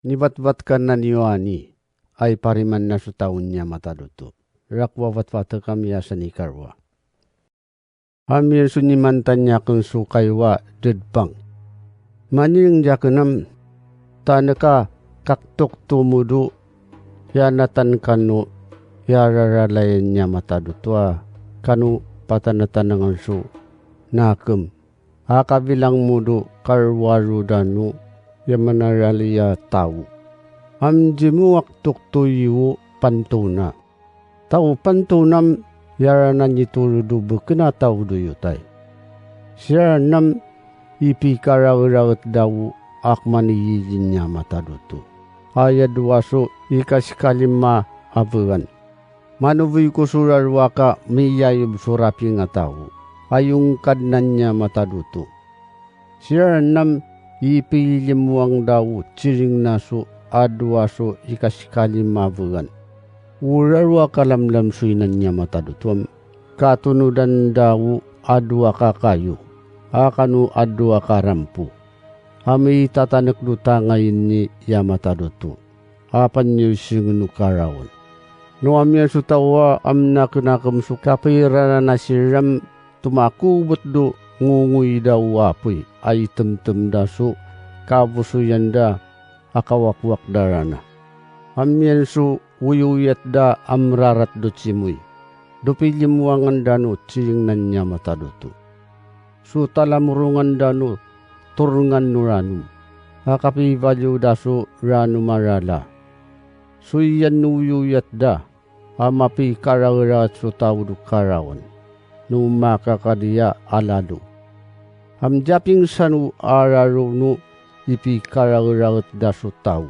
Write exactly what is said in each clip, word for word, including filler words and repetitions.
Nibatbat ka nan iyo ani, ay pariman na so taw niya matad oto. Rakowa batbatek ami a sani karowa. Amiyan so nimantan iyaken so kayowa dedpang. Maniring iyaken am, taneka kaktok tomodo, ya natan kano, ya raralayan niya matad oto a, kano patanatanangan so, nakem. A kabilang modo karowaro dano ya manarali a taw. Am di mo aktok to iyo pantona. Taw pantona am ya ranan i toro do beken a taw do iyotay. Siran am ipikarageraget dawo ak maniyili niya matad oto. Aya dowa so ikasikali ma abegan. Manoboy ko so rarowaka miyayob so raping a taw, a iyong Kadnan niya matad oto. Siran am ipilimoang dawo tiring na so a dowa so ikasikali ma abegan. O rarowaka lamlam so inan niya matad oto am, katonodan dawo a dowa kakayo, a kano a dowa karampo. A mitatanek do tangay ini iya matad oto. A panyirsirengen o karawan. No amiyan so taw a am nakenakem so kapiranan a siran am tomakobet do ngongoy dawo a apoy a itemtem da so kabosoyan da a kawakwak da rana. Amiyan so oyoyat da a merarat do timoy. Do pilimoangan dano tiring nan niya matad oto. So talamorongan dano torengan o ranom. A kapibaliyo da so ranom a rala. So iyan no oyoyat da a mapikarageraget so taw do karawan. No makakadiya a lalo. Am di apingsan o araro no ipikarageraget da so taw.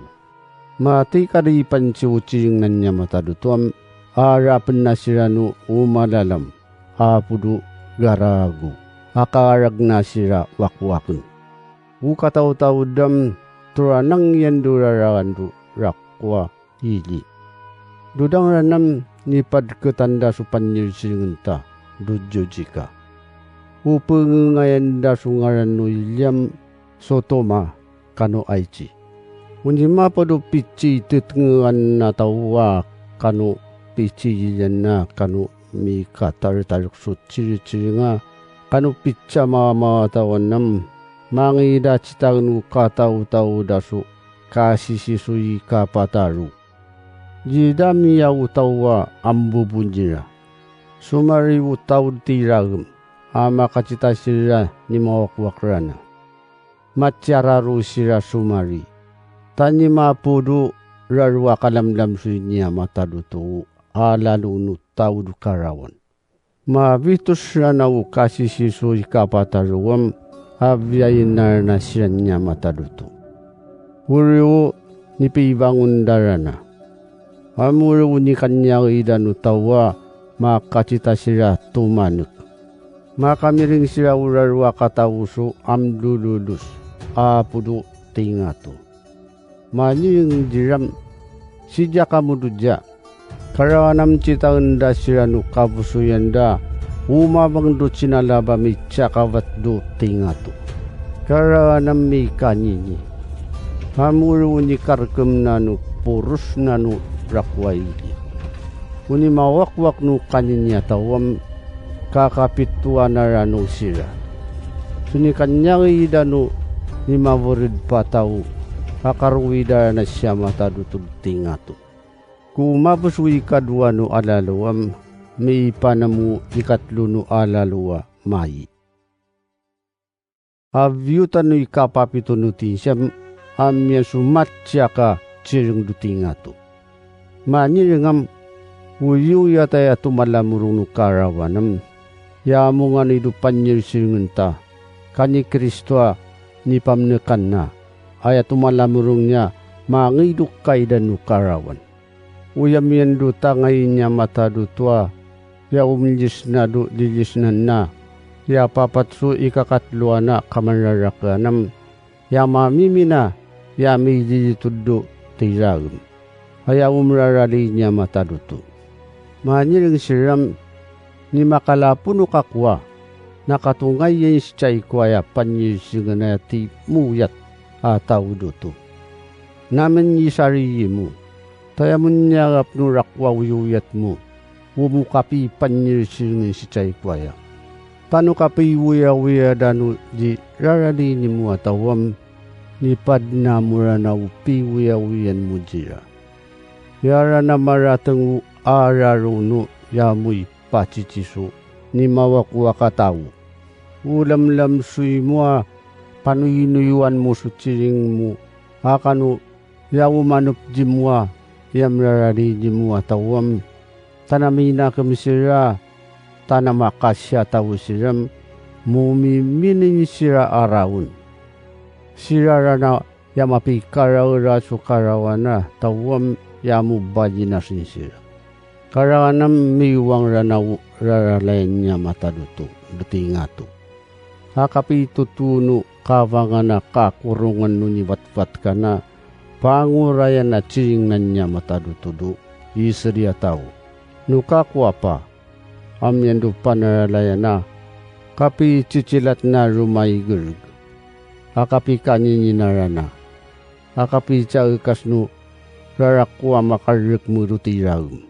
Matay ka di pansiyo tiring nan niya matad oto am, arapen na siran o malalam, apo do garago, a kaarag na sira wakwaken. O katawtaw dam, toranang iyan do raraan do rakowa ili. Dodang ran am nipadketan da so panyirsirengen ta, do jojika. O pengengayan da so ngaran o ili am, so Toma, kano Aiti. Oni maped o pitsi tetengean na taw a kano pitsi iyan na kano mikatartarek so tsiritsiri nga kano pitsa mamawatawan am mangida tsitagen o katawtaw da so kasisi so ikapataro. Jida miyaw taw a ambobon dira. Somari o taw di tiragem a makatsita sira ni mawakwak rana. Matsiyararo sira somari. Tani mapodo raro a kalamlam so ini a matad oto a lalo no taw do karawan. Mabitos rana o kasisi so ikapataro am a biyayen na rana siran ini a matad oto. Oriyo nipibangon da rana. Amori o nikanyagi dano taw a makatsita sira tomanek. Makamiring sira o raro a kataw so amdololos a apo do tingato. Maniring diram, sidiya kamo do diya. Karawan am tsitagen da siran o kabosoyan da, o mabang do tsinalaba mitsakabat do tingato. Karawan am mikanini. Amori o nikarkem nano poros nano rakowa ili. Oni mawakwak no kanini a taw am kakapitowan a rano sira. So nikanyagi dano ni mabered pataw a karowi da rana siya matad oto do tingato. Ko mabes o ikadowa no alalo am mipanem o ikatlo no alalo a mai. A biyotan o ikapapito no tinsam a miyasomat siyaka tsireng do tingato. Maniring am, oyoyat aya tomalamorong no karawan am, ya amongan i do panyirsirengen ta, kani Kristo a nipamnekan na, aya tomalamorong niya mangidok kaidan o karawan. Oyam iyan do tangay niya matad oto a, ya omlisna do lilisnan na, ya papat so ikakatlo ana kamanrarakean am, ya mamimina, ya mililitod do tiragem. Aya omrarali niya matad oto. Maniring siram, ni makalaponok ako a, na katongay iyan sii ko aya panyirsirengen aya timoyat a taw doto. na miyasari imo. Taya mo niyan a pnorak ko awiyawiya tmo, o mo kapipanirsiring sii ko aya. Tano kapiyawiyawiya dano di rarani nimo a taw am, nipadna mo rana o piyawiyawiyan mo dira. Aya rana marateng o ararono ya mo ipaciciso, ni mawako a kataw. O lamlam so imo a panoynoyowan mo so siring mo, a kano ya o manopji mo a, ya mrarani nimo a taw am, tana minakm sira, tana makasiyataw siran, mo miminin sira a raon. Sira rana ya mapikaraora so karawan a taw am, ya mo bayin a sinsira. Karawan am miwang rana o raralayan iyan a matado to, doti ngato. A kapitotono kawangan a kakorongan o niwatwat ka na pangorayan a siringnan iyan a matado to do, iseri a taw. No kakowa pa, a miyandopan a raralayan a kapicicilat na romaigereg, a kapikanini na rana, a kapicaekas no rarako a makarek mo doti raem.